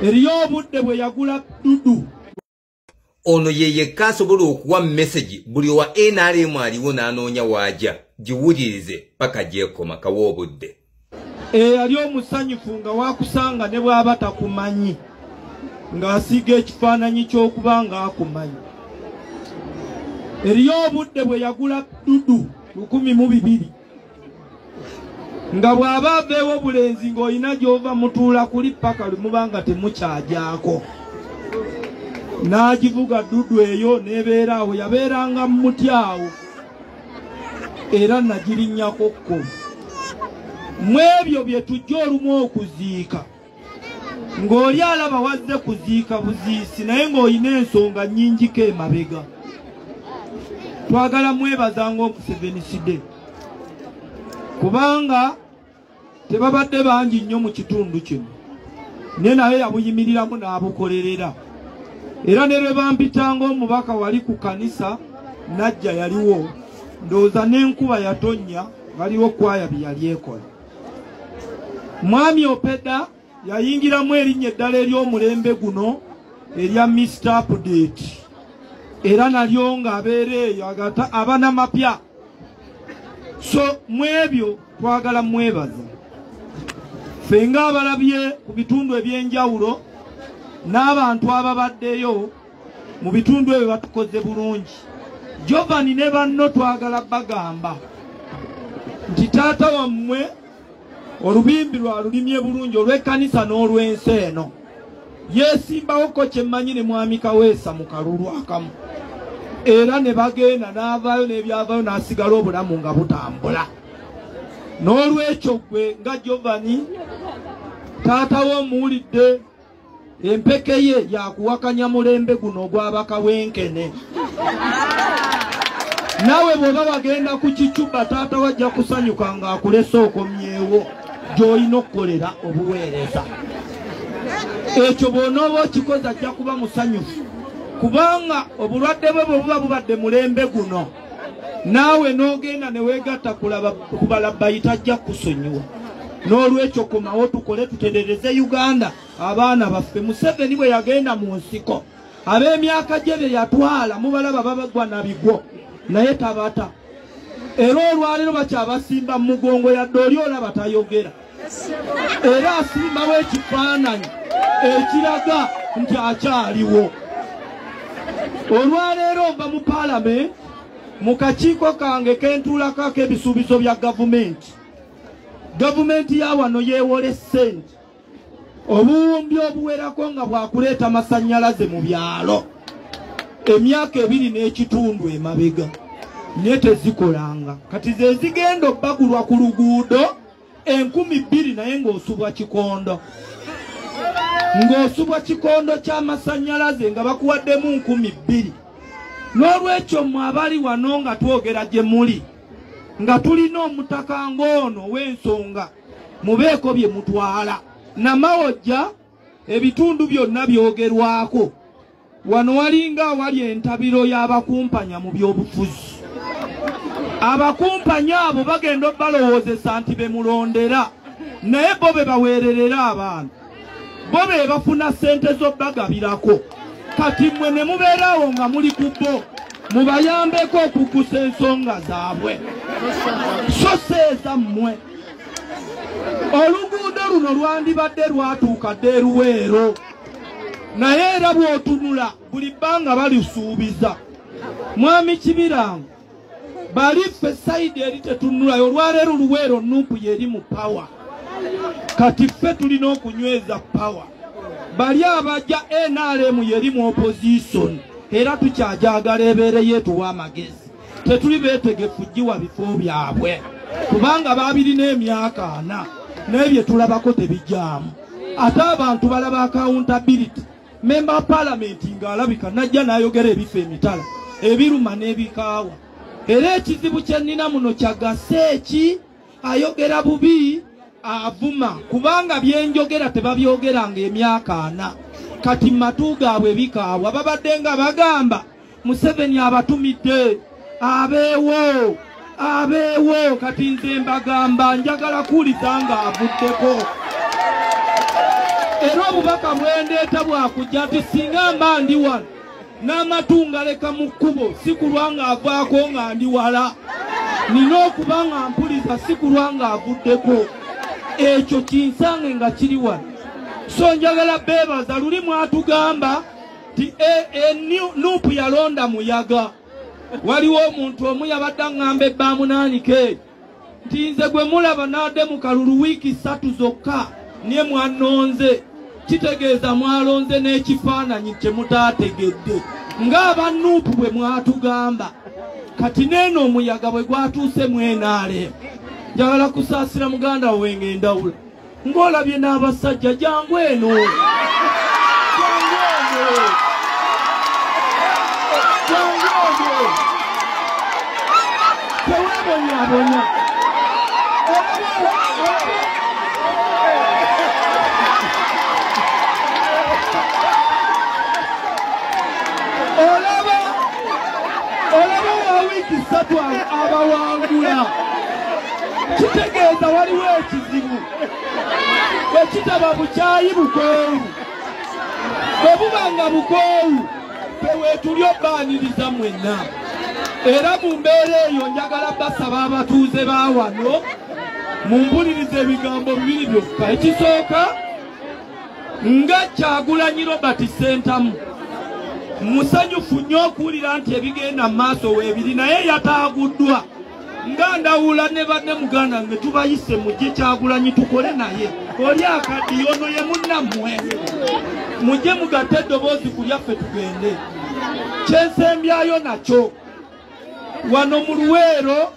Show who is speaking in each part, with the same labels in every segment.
Speaker 1: Eriyo obudde bwe yagula Dudu.
Speaker 2: Ono ye yekka asobola okuwa message buli wa NRM aliwo n'anoonya waajja, giwulirize paka gyekoma kawa obudde.
Speaker 1: Eyali omusanyufu nga wakusanga ne bw'aba takumanyi, ng'asiiga ekifaananyi ky'okuba ng'akumanyi. Eriyo obudde bwe yagula Dudu 1200, nga bw'aba aveewo bulenzi ng'olina gy'ova mutuula kuli paka lwe muba nga temukyagyako. N'agivuga Dudu eyo n'ebeera awo, yabeeranga mu muti awo, era nagirinnyako kko. Mu ebyo bye tujja olumu okuziika, ng'oli alaba wazze kuziika buziisi, naye ng'olina ensonga nnyingiko emabega. Twagala mwebaza ng'omuseveniside, kubanga tebabadde bangi nnyo mu kitundu kino, naye naye yabuyimiriramu n'abukolerera. Era ne lwe bampitanga omubaka wali ku kanisa najja yaliwo, ndowooza n'enkuba yatonnya, waliwo kwaya bye yali ekola. Mwami Opeda yayingiramu erinnya eddala ery'omulembe guno erya Mr. Update, era nalyo ng'abeera eyo agata abanamapya. So mu ebyo twagala mwebaza ffe ng'abalabye ku bitundu eby'enjawulo n'abantu ababaddeyo mu bitundu ebyo batukoze bulungi. Giovanni ne banno twagala bagamba nti taata wammwe olubimbi lwalulimye bulungi olw'ekkanisa n'olw'ensi eno. Yeesimbawoko kye mmanyi ne Mwami Kaweesa mu kalulu akamu, era ne bagenda n'avaayo n'ebyavaayo n'asigala obulamu nga butambula. N'olwekyo ggwe nga Giovanni taata wo omuwulidde, empeke ye yakuwakanya mulembe guno ogw'abakawenkene. Naawe bw'oba wagenda ku kicuba taata wajja kusanyuka ng'akulese okomyewo gy'olina okukolera obuweereza. Ekyo bw'onooba okikoze ajja kuba musanyufu, kubanga obulwadde bwe bwe buba bubadde mulembe guno, naawe n'ogenda ne weegatta ku balabbayi tajja kusonyiwa. N'olwekyo komawo tukole tuterereze Uganda abaana baffe. Museveni bwe yagenda mu nsiko, ab'emyaka gye bye yatwala mubalaba babagwa na bigwo, naye tabata. Era olwaleero bakyabasimba mu mugongo, yadde oli olaba tayogera, era asimbawo ekifaananyi ekiraga nti akyaliwo. Olwaleero nva mu paalamenti mu kakiiko kange kentuulako ak'ebisuubizo bya gavumenti. Gavumenti ya wano yeewola essente obuwumbi obuwerako nga bwakuleeta masannyalaze mu byalo emyaka 2.5 emabega, naye tezikolanga. Kati ze zigenda obbagulwa ku luguudo 2000, naye ng'osubwa kikondo, ng'osubwa kikondo ky'amasannyalaze nga bakuwaddemu 2000. N'olwekyo mmwe abali wano nga twogera gye muli, nga tulina omutaka ng'ono ow'ensonga, mubeeko bye mutwala. Namawojja ebitundu byonna byogerwako. Wano walinga awali entabiro y'abakumpanya mu by'obufuzi. Abakumpanya abo bagenda obbalowoozesa nti be mulondera, naye bo be baweererera abaana, bo be bafuna ssente z'obbagabirako. Kati mmwe ne mubeeraawo nga muli ku bo, mubayambeko okuggusa ensonga zaabwe, so si ezammwe. Oluguudo luno lwandibadde lwatuuka dda e Luweero, naye era bw'otunula buli bbanga balisuubiza. Mwami Kibirango, bali ffe sayidi eri tetunulayo. Olwaleero Luweero Nuupu yeri mu power, kati ffe tulina okunyweza power. Bali abajja NRM yeri mu opposition, era tukyajagala ebeere yeetuwa amagezi. Tetuli beetegefu giwa bifo byabwe, kubanga babirina emyaka 4, naye bye tulabako tebijaamu. Ate abantu balaba accountability. Member parliament ng'alabika najja n'ayogera ebifo emitala ebiruma n'ebikaawa. Era ekizibu kye nnina muno kyagaseeki ayogera bubi, avuma, kubanga byenjogera tebabyogeranga emyaka 4. Kati matu gaabwe bikaawa, babadde nga bagamba Museveni abatumidde abeewo abeewo. Kati nze mbagamba njagala kuwuliza ng'avuddeko. Era obubaka bwendeeta bwakujja nti singa mba ndi wano n'amatu ngaleka mu kkubo, si kulwa ng'avaako nga ndi wala. Nina okuba nga mpuliza, si kulwa ng'avuddeko. Ekyo kinsange nga kiri wano. So njagala beebaza, luli mwatugamba nti NUP yalonda muyaga. Waliwo omuntu omu yabadde aŋŋamba ebbaamunaanika nti nze gwe mulaba n'adde mu kalulu wiiki 3 zokka niye mwannonze. Kitegeeza mwalonze n'ekifaananyi kye mutaategedde ng'aba NUP bwe mwatugamba. Kati neeno omuyaga bwe gwatuuse mu NRM. Njagala kusaasira muganda wange Ndawula, ng'olabye n'abasajja, jangu eno, jangu eno, jangu eno, teweebonyaabonya. Olaba wa wiiki 3 abawangula, kitegeeza waliwo ekizibu. Bwe kitaba bukyayi bukoowu, bwe buba nga bukoowu ffe weetuli obbaaniriza mwenna. Era mu mbeera eyo njagala basaba abatuuze ba wano mumpulirize ebigambo 2 byokka. Ekisooka, nga Kyagulanyi Robert Ssentamu musanyufu nnyo okuwulira nti ebigenda mu maaso weebiri, naye yataaguddwa. Nga Ndawula ne banne muganda nge tubayise mujje Kyagulanyi tukole naye, oli akaddiyo ono ye munnammwe, mujje mugatte eddoboozi ku lyaffe tugende. Kyensembyayo nakyo, wano mu Luweero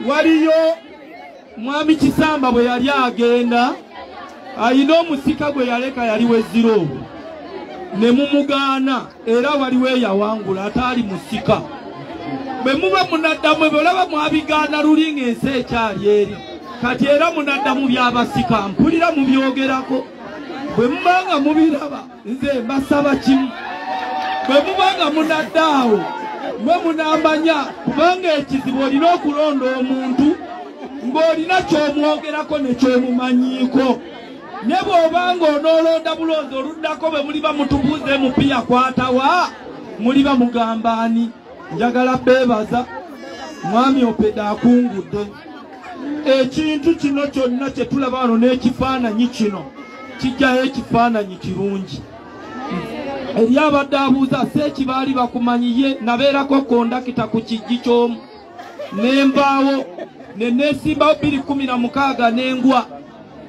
Speaker 1: waliyo mwami Kisamba bwe yali agenda ayina omusika gwe yaleka yali w'ezziro ne mumugaana, era waliwo eyawangula ataali musika. Bwe muba munaddamu olaba mwabigaana luli ng'ensi ekyali eri, kati era munaddamu by'abasika, mpulira mubyogerako. Bwe muba nga mubiraba nze mbasaba kimu, bwe muba nga munadda awo mwe munamanya, kubanga ekizibu olina okulonda omuntu ng'olina ky'omwogerako ne ky'omumanyiiko. Ne bw'obanga onoolonda bulonzi oluddako bwe muliba mutubuuze mupiya kwatawa, muliba mugamba ani? Njagala beebaza mwami Opeda akungudde. Ekintu kino kyonna kye tulaba wano n'ekifaananyi kino kijjayo ekifaananyi kirungi. Eri abadde abuuza Seeki baali bakumanyiye, nabeerako kondakita ku kijji ky'omu ne nvaawo ne neesimbawo 2016 n'engwa.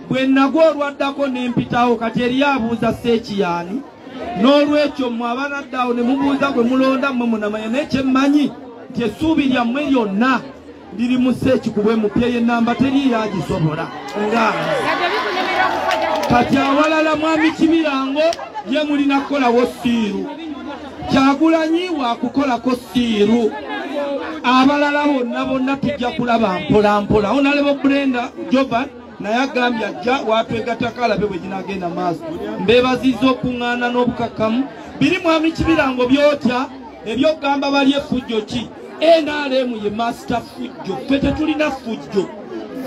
Speaker 1: Bwe nagwa olwaddako ne mpitawo. Kati eri abuuza Seeki yaani? N'olwekyo mmwe abanadde awo ne mubuuza gwe mulonda mmwe munamanya, naye kye mmanyi nti essuubi lyammwe lyonna liri mu Seeki ku bwe mupya, y'ennamba teri yagisobola. Nga kati awalala mwami Kibirango ye mulina kukolawo siiru, Kyagulanyi wakukolako siiru, abalala bonna bonna tujja kulaba mpola mpola. Honorable Brenda Jovan naye agambye ajja watwegattako alabe bwe ginaagenda maaso. Mbeebazizza okuŋŋaana n'obukakkamu. Biri mwami Kibirango byotya ebyokugamba bali effujjo ki? NRM ye master fujjo, ffe tetulina fujjo.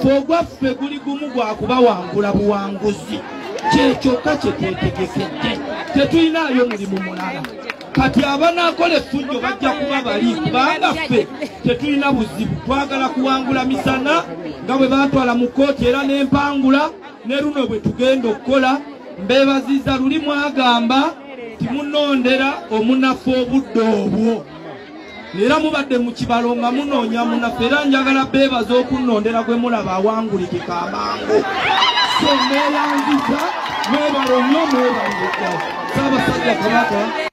Speaker 1: Ffe ogwaffe guli gumu gwa kubawangula buwanguzi, kyekyokka kye twetegekedde, tetulinaayo mulimu mulala. Kati abanaakola effujjo bajja kuba bali, kubanga ffe tetulina buzibu, twagala kuwangula misana nga bwe bantwala mu kkooti era n'empangula ne luno bwe tugenda okukola. Mbeebaziza luli mwagamba timunondera omunafu obudde obwo, era mubadde mu kibalo nga munoonya munafu, era njagala beebaza okunnondera gwe mulaba awangulikika amangu. So neeyanziza, mwebale nnyo, mwebalire ddala. Ssaabasajja Kabaka